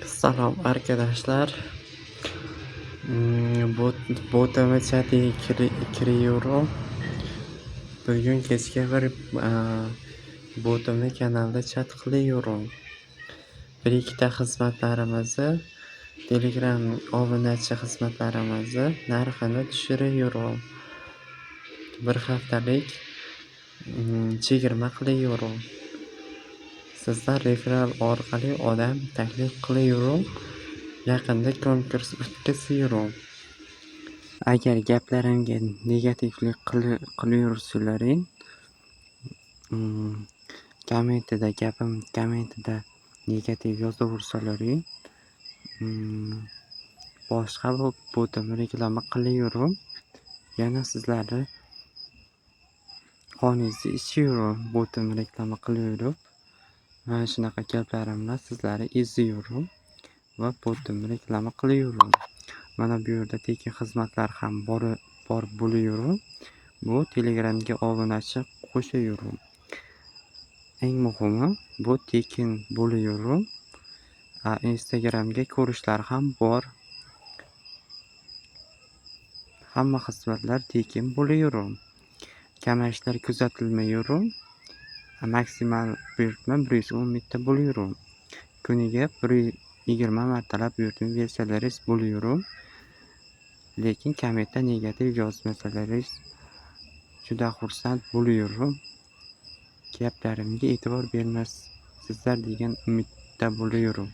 Salom, arkadaşlar. Botama chatiga kiriyorum. Bugun kechga bir botimni kanalda chat qiliyorum. Bir ikkita xizmatlarimizni, Telegram obunachi xizmatlarimizni narxini tushiriyorum. Bir haftalik chegirma qiliyorum. Sizlar referal orqali odam taklif qiliyorum. Yaqinda konkurs o'tkaziyorum. Agar gaplarimga negativlik qiliyursalaring, kommentida gapim kommentida negativ yozaversalaring, boshqa botimni reklama qiliyorum. Yana sizlarni qoningizni ichiyorum, botimni reklama qilaverib. Mana shunaqa gaplarim bilan sizlarni eziyorum va botimni reklama qilaverib. Mana bu yerda tekin xizmatlar ham bor bo'laverib. Bu Telegramga obunachi qo'shaverib. Eng muhimi, bu tekin bo'laverib. Instagramga ko'rishlar ham bor. Hamma xizmatlar tekin bo'laverib. Kamayishlar kuzatilmayverib. Maksimal buyurtma 110 mingta bo'laverib. Kuniga 120 martalab buyurtma bersalaringiz bo'laverib. Lekin kommentda negativ yozmasalaringiz juda xursand bo'laverib. Gaplarimga e'tibor bermassizlar degan umidda bo'laverib.